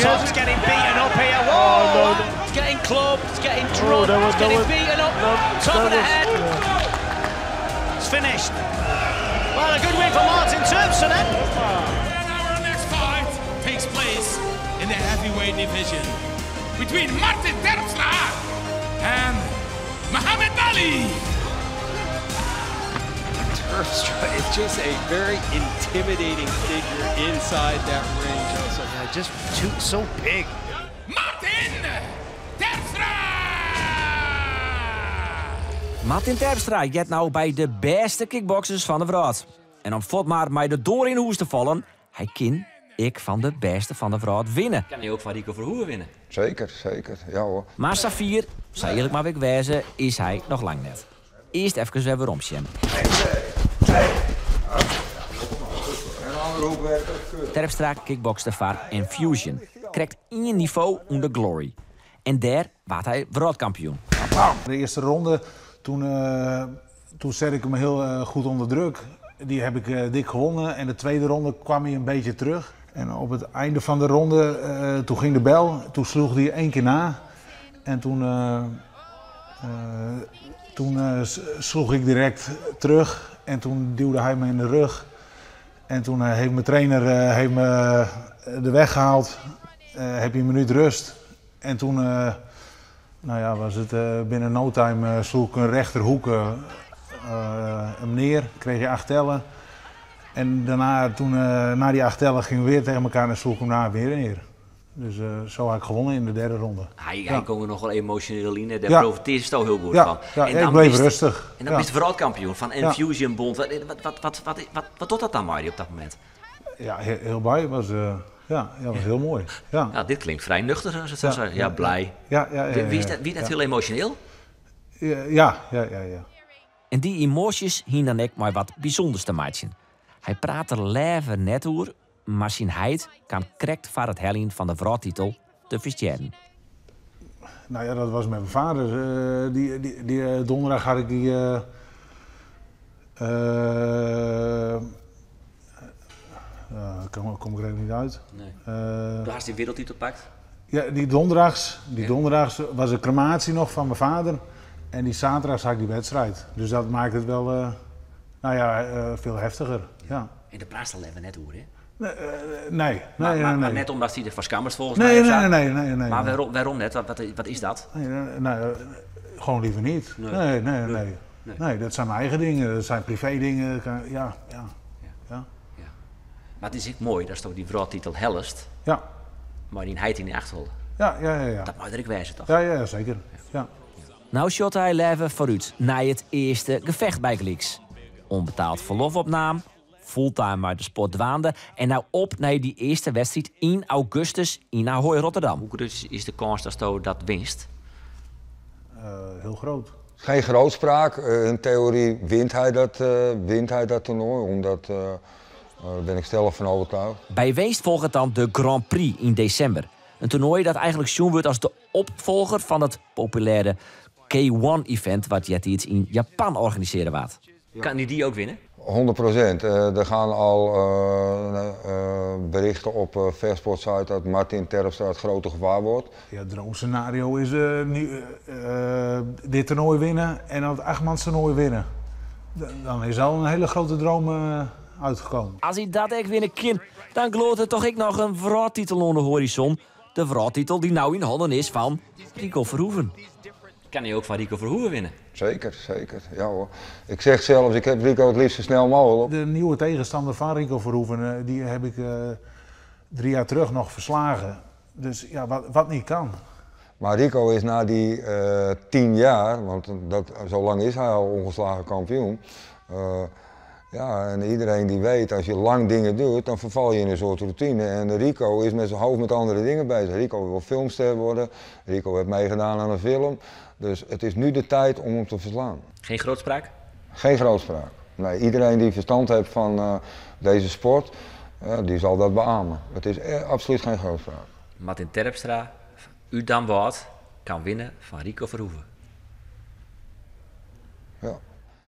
Club's getting beaten up here. Whoa! Oh, Getting clubbed, getting drugged, oh, was, getting was, beaten up. No, top of the head. Yeah. It's finished. Well, a good win for Martin Terpstra then. And our next fight takes place in the heavyweight division between Martin Terpstra and Muhammad Ali. Terpstra is just a very intimidating figure inside that ring, Joseph. Yeah, just too, so big. Martin Terpstra! Martin Terpstra heart no by de bêste kickboxers fan de wrâld. En om fuort mar mei de doar yn hûs te fallen, hy kin ek fan de bêste fan de wrâld winne. Kin hy ek fan Rico Verhoeven winne? Zeker, zeker. Ja hoor. Mar safier, sa earlik moatte wy wêze, is hy noch lang net. Earst efkes wer werom sjen. Terpstra kickbokste foar Enfusion. Krekt ien nivo ûnder Glory. En dêr waard hy wrâldkampioen. De eerste ronde, toen, toen zette ik hem heel goed onder druk. Die heb ik dik gewonnen. En de tweede ronde kwam hij een beetje terug. En op het einde van de ronde, toen ging de bel. Toen sloeg hij één keer na. En toen, toen sloeg ik direct terug. En toen duwde hij me in de rug. En toen heeft mijn trainer heeft me de weg gehaald. Heb je een minuut rust. En toen nou ja, was het binnen no time sloeg ik een rechterhoek hem neer. Kreeg je 8 tellen. En daarna, toen, na die 8 tellen, gingen we weer tegen elkaar en sloeg ik hem daar weer neer. Dus zo had ik gewonnen in de derde ronde. Hy komt er noch wol emosjoneel yn, dêr profitearrest hiel goed fan. Ja, En ik dan bleef bist rustig. En dan bist wrâldkampioen fan Enfusion Bond. Wat docht dat dan mei dy op dat momint? Ja, heel blij. Was, ja, ja, was heel mooi. Ja. Ja, dit klinkt frij nuchter, as it sa sei. Ja, blij. Wie dat hiel emosjoneel? Ja. En dy emoasjes hiene dan ek mei wat bysûnders te meitsjen. Hy praat der leaver net oer, mar syn heit kaam krekt foar it heljen fan de wrâldtitel te ferstjerren. Nou ja, dat was met mijn vader. Die donderdag had ik die, kom ik er even niet uit. Nee. Do hast dy wereldtitel pakt? Ja, die donderdags was de crematie nog van mijn vader. En die zaterdag had ik die wedstrijd. Dus dat maakt het wel nou ja, veel heftiger. Ja. En dêr praatst al even net oer, hè? Nee, nee, Maar, nee, nee. net omdat hy derfoar skammet folgens Nee, my, of nee, sa? nee. Maar nee. wêrom net? Wat is dat? Nee, gewoon liever niet. Nee. Nee. Nee. Nee, dat zijn mijn eigen dingen, dat zijn privé dingen. Ja, ja. Ja. Ja. Mar it is ek moai datsto dy wrâldtitel hellest. Mar dyn heit yn de achterholle. Ja. Dat mei der ek wêze, toch? Ja, zeker. Ja. No sjocht hy leaver foarút nei it earste gefjocht bygelyks. Unbetelle ferlof opnaam, fulltime mei de sport dwaande en no op nei dy earste wedstriid yn augustus yn Ahoy Rotterdam. Hoe grut is de kâns datsto dat winst? Heel groot. Geen grootspraak. In theorie wint hij dat toernooi, omdat daar ben ik stellig van overtuigd. By winst folget dan de Grand Prix yn desimber. In toernoai dat eigentlik sjoen wurdt as de opfolger fan it populêre K1-event wat eartiids yn Japan organisearre waard. Kin hy dy ek winne? 100%. Er gaan al berichten op vechtsportsite dat Martin Terpstra het grote gevaar wordt. Ja, het droomscenario is nu dit toernooi winnen en dan het achtmanstoernooi winnen. Dan is al een hele grote droom uitgekomen. As hy dat ek winne kin, dan gloait der toch ek noch in wrâldtitel oan de hoarizon. De wrâldtitel dy't no yn hannen is fan Rico Verhoeven. Kin hy ek fan Rico Verhoeven winne? Zeker, zeker. Ja hoor. Ik zeg zelfs, ik heb Rico het liefst zo snel mogelijk. De nieuwe tegenstander van Rico Verhoeven, die heb ik 3 jaar terug nog verslagen. Dus ja, wat niet kan. Maar Rico is na die 10 jaar, want zo lang is hij al ongeslagen kampioen. Ja, en iedereen die weet, als je lang dingen doet, dan verval je in een soort routine. En Rico is met zijn hoofd met andere dingen bezig. Rico wil filmster worden, Rico heeft meegedaan aan een film. Dus het is nu de tijd om hem te verslaan. Geen grootspraak? Geen grootspraak. Nee, iedereen die verstand heeft van deze sport, die zal dat beamen. Het is absoluut geen grootspraak. Martin Terpstra, út Damwâld, kin winne fan Rico Verhoeven. Ja.